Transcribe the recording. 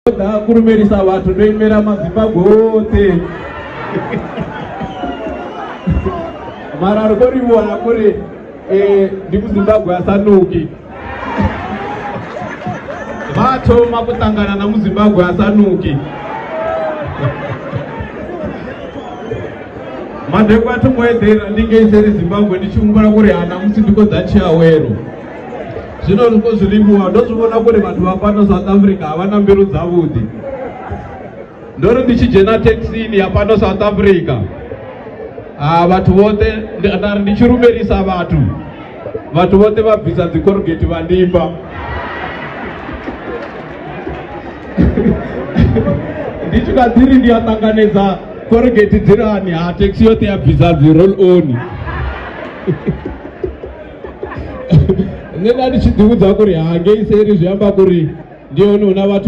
Ndo ḓa kulumelisa vhathu ndo imela maZimbabwe oṱhe. Mara ri khou livhuwa na kuri ndi muZimbabwe a sa nuki. Vha thoma ku ṱangana na muZimbabwe a sa nuki. Madekwa a thongo eḓela ndi ngei seli Zimbabwe ndi tshi humbula kuri ha ṋamusi ndi khou ḓa tshiawelo. Zwino ri khou zwi livhuwa ndo zwi vhona kuri vhathu vha fhano South Africa a vha na mbilu dzavhuḓi. Ndo ri ndi tshi dzhena thekhisini ya fhano South Africa ha vhathu vhoṱhe nda ri ndi tshi lumelisa vhathu vhathu vhoṱhe vha bvisa dzi corrugate vha ndifha. Ndi tshi kha ḓi ri ndi a ṱanganedza corrugate dzilani ha thekhisi yoṱhe ya bvisa dzi roll on. Nṋe nda ndi tshi ḓivhudza kuri ha ngei seli zwi amba kuri ndi hone hu na vhathu.